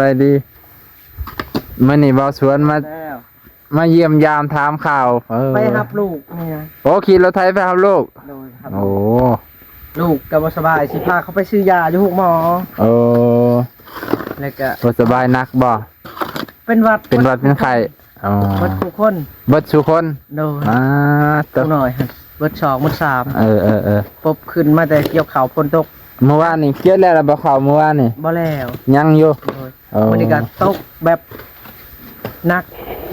ບາຍດີ ມື້ນີ້ບ່າວສວນມາ ແລ້ວ ມາຢ້ຽມຢາມຖາມຂ່າວ ເອີ ໄປຮັບລູກນີ້ນະ ໂອ້ ຂີ່ລົດໄຖໄປຮັບລູກ ໂດຍ ຮັບ ໂອ້ ລູກກໍບໍ່ສະບາຍ ຊິພາເຂົາໄປຊື້ຢາຢູ່ໂຮງໝໍ ໂອ້ ແລ້ວກໍ ບໍ່ສະບາຍໜັກບໍ່? ເປັນຫວັດ ເປັນຫວັດເປັນໄຂ້ ອໍ ເບິດທຸກຄົນ ເບິດສູ່ຄົນ ໂດຍ ອາ ຕົກ ຜູ້ນ້ອຍຫັ້ນ ເບິດສອງເບິດສາມ ເອີໆໆ ປົບຂຶ້ນມາແຕ່ກ່ຽວເຂົ້າ ຝົນຕົກ ມື້ວານນີ້ກ່ຽວແລ້ວ ແລ້ວບໍ່ເຂົ້າມື້ວານນີ້? ບໍ່ແລ້ວ ຍັງຢູ່ ໂດຍ ອໍ ມື້ນີ້ກໍຕົກແບບໜັກ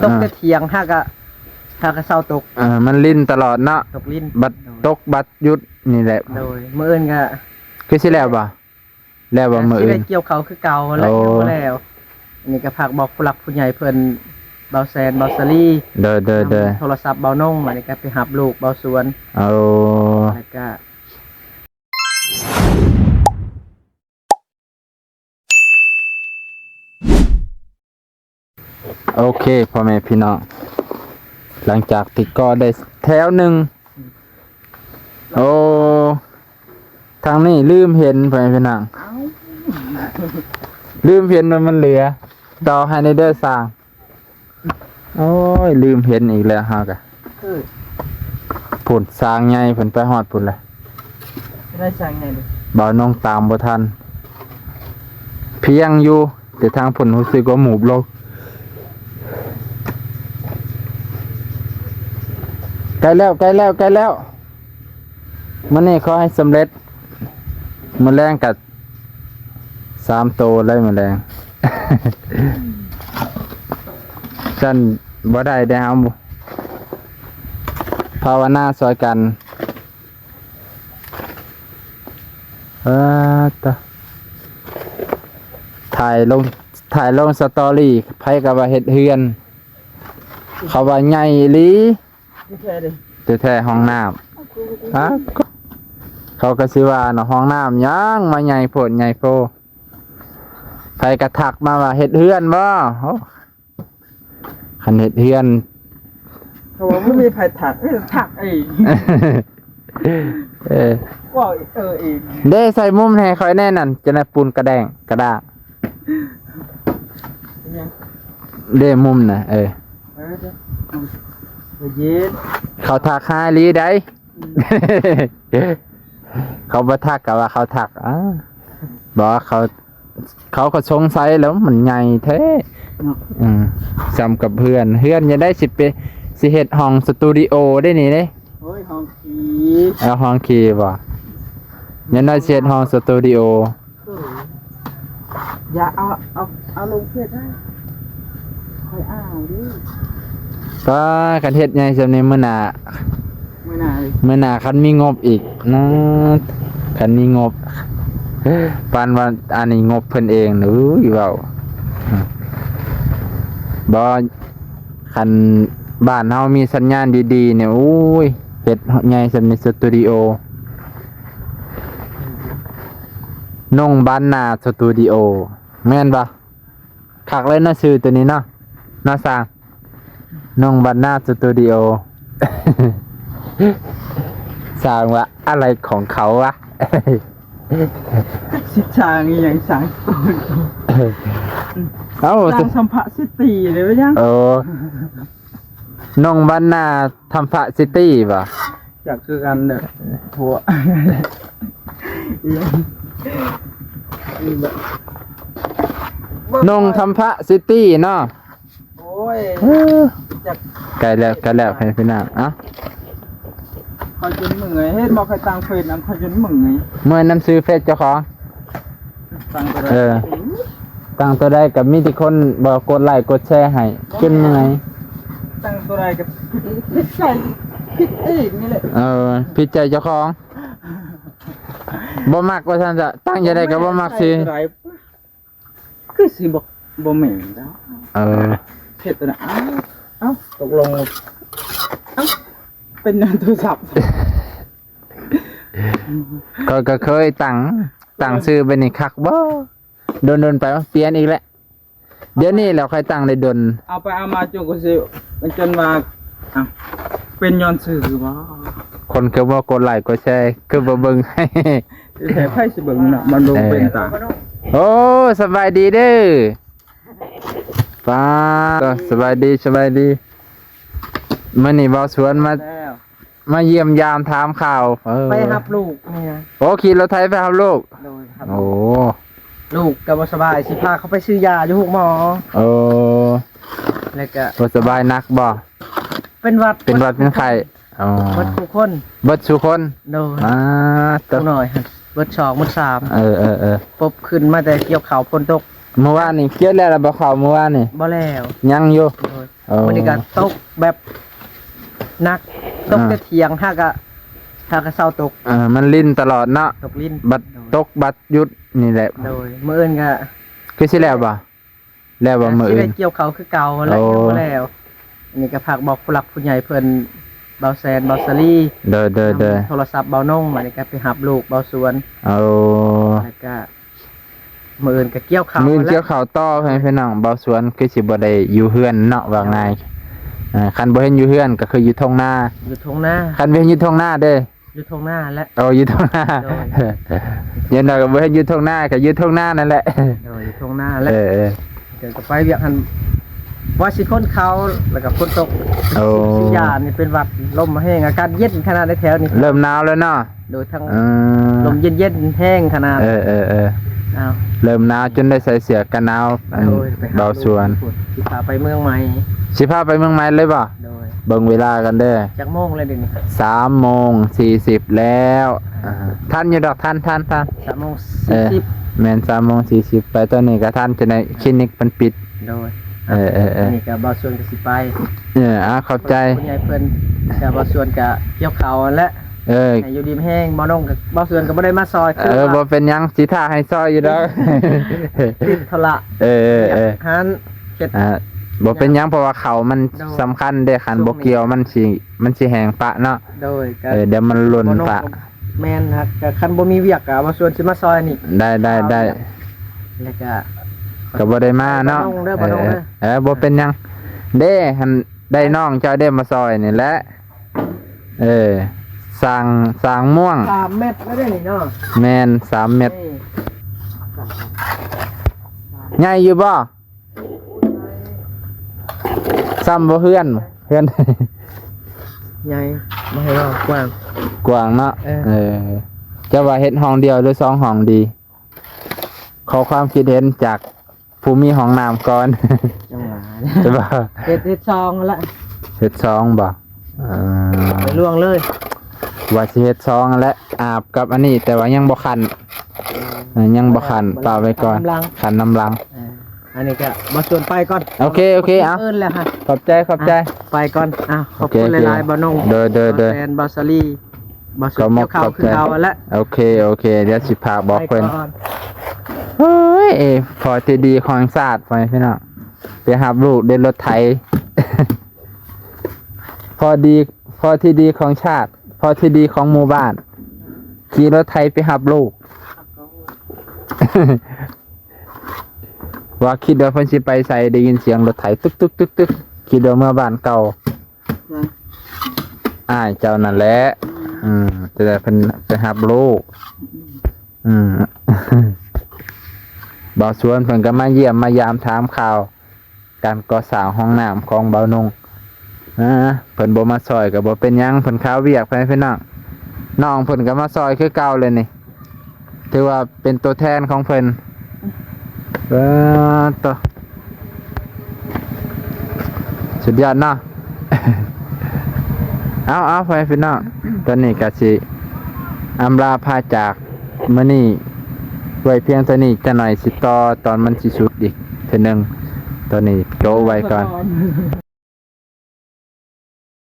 ຕົກ ອາ ແຕ່ທ່ຽງ ຫາກະ ຫາກະເຊົາຕົກ ເອີ ມັນລິນຕະຫຼອດເນາະ ຕົກລິນ ບັດ ໂດຍ ຕົກບັດຢຸດນີ້ແຫຼະ ໂດຍ ມື້ອື່ນກໍ ຄືຊິແລ້ວບໍ່? ແລ້ວບໍ່ມື້ອື່ນ ຊິໄດ້ກ່ຽວເຂົ້າຄືເກົ່າແຫຼະ ໂອ້ ຍັງບໍ່ແລ້ວ ອັນນີ້ກໍຝາກບອກຜູ້ຫຼັກຜູ້ໃຫຍ່ເພິ່ນ ບ່າວແສນ ບ່າວສາລີ ໂດຍໆໆ ນຳໂທລະສັບບ່າວນົງ ອັນນີ້ກໍໄປຮັບລູກບ່າວສວນ ໂອ້ ແລ້ວກໍ ໂອເຄ ພໍ່ແມ່ພີ່ນ້ອງ ຫຼັງຈາກທີ່ກໍໄດ້ແຖວໜຶ່ງ ໂອ້ ທາງນີ້ລືມເຫັນ ພໍ່ແມ່ພີ່ນ້ອງ ລືມເຫັນວ່າມັນເຫຼືອ ຕໍ່ໃຫ້ແດ່ເດີຊ່າງ ໂອ້ຍ ລືມເຫັນອີກແລ້ວເຮົາກະ ເອີ ພຸ້ນຊ່າງໃຫຍ່ເພິ່ນໄປຮອດພຸ້ນແຫຼະ ໄດ້ຊ່າງໃຫຍ່ເດ້ ບ່າວນົງຕາມບໍ່ທັນ ພຽງຢູ່ ແຕ່ທາງພຸ້ນຮູ້ສຶກວ່າໝູບລົງ ໃກ້ແລ້ວ ໃກ້ແລ້ວ ໃກ້ແລ້ວ ມື້ນີ້ຂໍໃຫ້ສຳເລັດ ມື້ແລງກະ ສາມໂຕເລີຍມື້ແລງ ຊັ້ນບໍ່ໄດ້ເດ້ເຮົາ ພາວະນາຊ່ອຍກັນ ເອີ ຕະ ຖ່າຍລົງ ຖ່າຍລົງສະຕໍຣີ ໃຜກໍວ່າເຮັດເຮືອນ ເຂົາວ່າໃຫຍ່ອີ່ຫຼີ ທີ່ແທ້ເດ້ ທີ່ແທ້ຫ້ອງນ້ຳ ອາ ເຂົາກໍຊິວ່າເນາະ ຫ້ອງນ້ຳຫຍັງມາໃຫຍ່ໂພດໃຫຍ່ໂພ ໃຜກໍທັກມາວ່າເຮັດເຮືອນບໍ່ ໂອ້ ຄັນເຮັດເຮືອນ ເຂົາວ່າບໍ່ມີໃຜທັກ ເອີ ທັກເອງ ເອີ ເວົ້າເອີເອງ ເດ້ ໃສ່ມຸມໃຫ້ຂ້ອຍແດ່ນັ້ນ ຈະໄດ້ປູນກະແດງກະດາ ເດ້ມຸມນະ ເອີ ເອີ ເຂົາທັກຫາອີ່ຫຼີໃດ ອືມ ເຂົາບໍ່ທັກກໍວ່າເຂົາທັກ ອາ ບໍ່ ເຂົາ ເຂົາກໍສົງໄສແລ້ວ ມັນໃຫຍ່ແທ້ ເນາະ ອືມ ສ່ຳກັບເຮືອນ ເຮືອນຈັ່ງໃດຊິເປ ຊິເຮັດຫ້ອງສະຕູດິໂອໄດ້ນີ້ເດ້ ໂອ້ຍ ຫ້ອງຂີ່ ເອົາຫ້ອງຂີ່ບໍ່ ຍັງໄດ້ເຮັດຫ້ອງສະຕູດິໂອ ເອີ ຢ່າເອົາ ເອົາ ເອົາລົງເຟສໄດ້ ຂ້ອຍອ້າງເດ້ ປ້າ ຄັນເຮັດໃຫຍ່ສ່ຳນີ້ ມື້ໜ້າ ມື້ໜ້າ ມື້ໜ້າຄັນມີງົບອີກນະ ຄັນມີງົບ ປານວ່າອັນນີ້ງົບເພິ່ນເອງ ເອີຍ ເວົ້າ ບໍ່ ຄັນບ້ານເຮົາມີສັນຍານດີໆນີ້ ໂອ້ຍ ເຮັດໃຫຍ່ສ່ຳນີ້ ສະຕູດິໂອ ນົງບ້ານນາສະຕູດິໂອ ແມ່ນບໍ່? ຄັກເລີຍເນາະ ຊື່ໂຕນີ້ເນາະ ເນາະຊ່າງ ນ້ອງບັນນາສະຕູດິໂອ ຊ່າງວ່າອະໄລຂອງເຂົາວະ ຊິສ້າງອີ່ຫຍັງ ສ້າງ ເອົ້າ ສ້າງທຳພະຊິຕີເດ້ ເອີ ນ້ອງບັນນາທຳພະຊິຕີບໍ່? ຈັກຄືກັນເດີ ພວກ ນ້ອງທຳພະຊິຕີເນາະ ໂອ້ຍ ຈັກ ໃກ້ແລ້ວ ໃກ້ແລ້ວ ໃຫ້ພີ່ນ້ອງ ເອົ້າ ຂ້ອຍຈົນເມື່ອຍ ເຫັນບໍ່ ຂ້ອຍຕັ້ງເຟສນຳ ຂ້ອຍຈົນເມື່ອຍ ເມື່ອຍນຳຊື່ເຟສເຈົ້າຂອງ ຕັ້ງຕົວໃດ ເອີ ຕັ້ງຕົວໃດກໍມີແຕ່ຄົນບອກກົດໄລກົດແຊໃຫ້ ຈົນເມື່ອຍ ຕັ້ງຕົວໃດກໍຜິດໃຈ ຜິດເອງນີ້ແຫຼະ ເອີ ຜິດໃຈເຈົ້າຂອງ ບໍ່ມັກວ່າຊັ້ນຊະ ຕັ້ງຈັ່ງໃດກໍບໍ່ມັກຊື່ ຕັ້ງຕົວໃດ ຄືຊິບໍ່ ບໍ່ແມ່ນດອກ ເອີ ເຮັດຕົວນັ້ນ ເອົ້າ ເອົ້າ ຕົກລົງ ເອົ້າ ເປັນຫຍັງໂທລະສັບ ຂ້ອຍກໍເຄີຍຕັ້ງ ຕັ້ງຊື່ແບບນີ້ຄັກບໍ່? ດົນໆໄປ ປ່ຽນອີກແຫຼະ ດຽວນີ້ແຫຼະ ຂ້ອຍຕັ້ງໄດ້ດົນ ເອົາໄປເອົາມາ ຈົນກວ່າຊິ ຈົນວ່າ ເອົ້າ ເປັນຍ້ອນຊື່ບໍ່? ຄົນຄືບໍ່ກົດໄລກົດແຊ ຄືບໍ່ເບິ່ງໃຫ້ ແທ້ ໃຜຊິເບິ່ງນະ ມັນບໍ່ເປັນຕາ ເອີ ໂອ້ ສະບາຍດີເດີ. ປ້າດ ສະບາຍດີ ສະບາຍດີ. ມື້ນີ້ບ່າວສວນມາ ແລ້ວ ມາຢ້ຽມຢາມຖາມຂ່າວ. ເອີ ໄປຮັບລູກນີ້ນະ. ໂອ້ ຂີ່ລົດໄຖໄປຮັບລູກ. ໂດຍ ຮັບ ໂອ້ ລູກກໍບໍ່ສະບາຍ ຊິພາເຂົາໄປຊື້ຢາຢູ່ໂຮງໝໍ. ເອີ ແລ້ວກໍ ບໍ່ສະບາຍໜັກບໍ່? ເປັນຫວັດ ເປັນຫວັດເປັນໄຂ້. ອໍ ເບິດທຸກຄົນ ເບິດສູ່ຄົນ. ໂດຍ ອ່າ ຕົວນ້ອຍຫັ້ນເບິດສອງເບິດສາມ. ເອີໆໆ ປົບຂຶ້ນມາແຕ່ກ່ຽວເຂົ້າ ຝົນຕົກ. ມື້ວານນີ້ກ່ຽວແລ້ວລະບໍ່ເຂົ້າ? ມື້ວານນີ້ບໍ່ແລ້ວ ຍັງຢູ່. ໂດຍ ເອີ ມື້ນີ້ກໍຕົກແບບໜັກ ຕົກ ອ່າ ແຕ່ທ່ຽງ ຫາກະ ຫາກະເຊົາຕົກ. ເອີ ມັນລິນຕະຫຼອດເນາະ ຕົກລິນ ບັດ ໂດຍ ຕົກບັດຢຸດນີ້ແຫຼະ. ໂດຍ ມື້ອື່ນກໍຄືຊິແລ້ວບໍ່? ແລ້ວວ່າມື້ອື່ນຊິໄດ້ກ່ຽວເຂົ້າຄືເກົ່າແລ້ວ. ໂອ້ ຍັງບໍ່ແລ້ວ. ອັນນີ້ກໍຝາກບອກຜູ້ຫຼັກຜູ້ໃຫຍ່ເພິ່ນ ບ່າວແສນ ບ່າວສາລີ. ໂດຍໆໆ ນຳໂທລະສັບບ່າວນົງ ອັນນີ້ກໍໄປຮັບລູກບ່າວສວນ. ໂອ້ ແລ້ວກໍມື້ອື່ນກໍກ່ຽວເຂົ້າ ມື້ອື່ນກ່ຽວເຂົ້າຕໍ່. ພີ່ນ້ອງ ບ່າວສວນຄືຊິບໍ່ໄດ້ຢູ່ເຮືອນເນາະ ວ່າງ່າຍ. ເອີ ຄັນບໍ່ເຫັນຢູ່ເຮືອນກໍຄືຢູ່ທົ່ງນາ ຢູ່ທົ່ງນາ. ຄັນບໍ່ເຫັນຢູ່ທົ່ງນາເດ້ ຢູ່ທົ່ງນາແຫຼະ. ໂອ້ ຢູ່ທົ່ງນາ. ໂດຍ ຢ່າງໜ້ອຍກໍບໍ່ເຫັນຢູ່ທົ່ງນາ ກໍຢູ່ທົ່ງນານັ້ນແຫຼະ. ໂດຍ ຢູ່ທົ່ງນາແຫຼະ. ເອີໆ ເດີນກໍໄປວຽກຫັ້ນ ວ່າຊິຂົນເຂົ້າ ແລ້ວກໍຝົນຕົກ. ໂອ້ ຊິຢານີ້ເປັນຫວັດ ລົມແຮງ ອາກາດເຢັນຂະໜາດໃນແຖວນີ້ ເລີ່ມໜາວແລ້ວເນາະ. ໂດຍ ທັງ ເອີ ລົມເຢັນໆ ແຮງຂະໜາດ. ເອີໆໆ ອ້າວ ເລີ່ມໜາວຈົນໄດ້ໃສ່ເສື້ອກັນໜາວ. ອັນ ໂດຍ ໄປຫາ ບ່າວສວນ ລູກພຸ້ນ ຊິພາໄປເມືອງໃໝ່. ຊິພາໄປເມືອງໃໝ່ເລີຍບໍ່? ໂດຍ ເບິ່ງເວລາກັນເດີ ຈັກໂມງແລ້ວເດນີ້? ສາມໂມງສີ່ສິບແລ້ວ. ອ່າ ອ່າ ທັນຢູ່ດອກ ທັນໆໆ. ສາມໂມງ ເອີ ສີ່ສິບ ແມ່ນ ສາມໂມງສີ່ສິບໄປ. ຕອນນີ້ກໍທັນ ຈະໄດ້ຄລີນິກເພິ່ນປິດ. ໂດຍ ເອີໆໆ ອັນນີ້ກໍບ່າວສວນກໍຊິໄປ. ເອີ ອ່າ ຂອບໃຈ ຜູ້ໃຫຍ່ເພິ່ນ. ກໍບ່າວສວນກໍກ່ຽວເຂົ້າຫັ້ນແຫຼະ. ເອີ ໃຫ້ຢູ່ດີມີແຮງ. ບ່າວນົງ ບ່າວສວນກໍບໍ່ໄດ້ມາຊ່ອຍ. ເອີ ຄືວ່າ ບໍ່ເປັນຫຍັງ ຊິຖ້າໃຫ້ຊ່ອຍຢູ່ດອກ ຕິດທຸລະ. ເອີໆໆ ຫັ້ນເຮັດ ອ່າ ບໍ່ເປັນຫຍັງ ເພາະວ່າເຂົ້າມັນ ໂດຍ ສຳຄັນເດ້. ຄັນບໍ່ກ່ຽວ ຊ່ວງນີ້ມັນຊິ ມັນຊິແຫ້ງປະເນາະ. ໂດຍ ກໍ ເອີ ດຽວມັນຫຼົ່ນປະ. ບໍ່ນອນ ແມ່ນ ຫາກກໍຄັນບໍ່ມີວຽກກໍບໍ່ຊວນຊິມາຊ່ອຍນີ້. ໄດ້ໆໆ ແລ້ວກໍ ກໍບໍ່ໄດ້ມາເນາະ. ເອີ ບໍ່ເປັນຫຍັງເດ້ ຫັ້ນໄດ້ນ້ອງເຈົ້າເດ້ມາຊ່ອຍນີ້ແຫຼະ. ເອີ ສ້າງ ສ້າງມ່ວງ ສາມແມັດແລ້ວເດ້ນີ້ເນາະ. ແມ່ນ ສາມແມັດ. ນີ້ ໃຫຍ່ຢູ່ບໍ່? ຊ້ຳບໍ່ເຮືອນ ເຮືອນ ໃຫຍ່ ບໍ່ໃຫ້ເວົ້າ ກວ້າງ ກວ້າງເນາະ. ເອີ ເອີ ເຈົ້າວ່າເຮັດຫ້ອງດຽວ ຫຼື ສອງຫ້ອງດີ? ຂໍຄວາມຄິດເຫັນຈາກຜູ້ມີຫ້ອງນ້ຳກ່ອນ. ຈັ່ງຫວະ ເຮັດ ເຮັດສອງຫັ້ນລະ ເຮັດສອງບໍ່? ເອີ ໄປລ່ວງເລີຍ ວ່າຊິເຮັດສອງຫັ້ນແຫຼະ ອາບກັບອັນນີ້ ແຕ່ວ່າຍັງບໍ່ຂັນ. ເອີ ຍັງບໍ່ຂັນ ປະໄວ້ກ່ອນ ຂັນນຳຫຼັງ ຂັນນຳຫຼັງ. ເອີ ອັນນີ້ກໍບໍ່ຊວນໄປກ່ອນ. ໂອເຄ ໂອເຄ ເອົາ ເອີ້ນແລ້ວຮະ ຂອບໃຈ ຂອບໃຈ ໄປກ່ອນ. ເອົາ ຂອບຄຸນຫຼາຍໆ ບ່າວນົງ ໂດຍໆໆ ບ່າວແສນ ບ່າວສາລີ ບ່າວສວນ ກໍໝົດ ກ່ຽວເຂົ້າຄືເກົ່າແລ້ວ. ໂອເຄ ໂອເຄ ດຽວຊິພາບອກເພິ່ນ. ໂອ້ຍ ພໍ່ທີ່ດີຂອງຊາດ ພໍ່ແມ່ພີ່ນ້ອງ ໄປຮັບລູກດ້ວຍລົດໄຖ. ພໍ່ດີ ພໍ່ທີ່ດີຂອງຊາດ ພໍ່ທີ່ດີຂອງໝູ່ບ້ານ ຂີ່ລົດໄຖໄປຮັບລູກ. ວ່າຄິດວ່າເພິ່ນຊິໄປໃສ ໄດ້ຍິນສຽງລົດໄຖຕຶກໆໆ ຄິດວ່າເມືອບ້ານເກົ່າ. ອາ ອ້າຍເຈົ້ານັ້ນແຫຼະ. ອືມ ອືມ ແຕ່ເພິ່ນໄປຮັບລູກ. ອືມ ອືມ ບ່າວສວນເພິ່ນກໍມາຢ້ຽມມາຢາມຖາມຂ່າວ ການກໍ່ສ້າງຫ້ອງນ້ຳຂອງບ່າວນົງ. ອາ ເພິ່ນບໍ່ມາຊ່ອຍກໍບໍ່ເປັນຫຍັງ ເພິ່ນຄາວຽກ ພໍ່ແມ່ພີ່ນ້ອງ. ນ້ອງເພິ່ນກໍມາຊ່ອຍຄືເກົ່າເລີຍນີ້ ຖືວ່າເປັນຕົວແທນຂອງເພິ່ນ. ເອີ ໂຕ ສຸດຍອດເນາະ. ເອົາໆ ພໍ່ແມ່ພີ່ນ້ອງ ຕອນນີ້ກໍຊິອຳລາພາຈາກມື້ນີ້ໄວ້ພຽງເທົ່ານີ້. ຈັກໜ້ອຍຊິຕໍ່ຕອນມັນຊິສຸດອີກເທື່ອໜຶ່ງ. ຕອນນີ້ໂຈະໄວ້ກ່ອນ.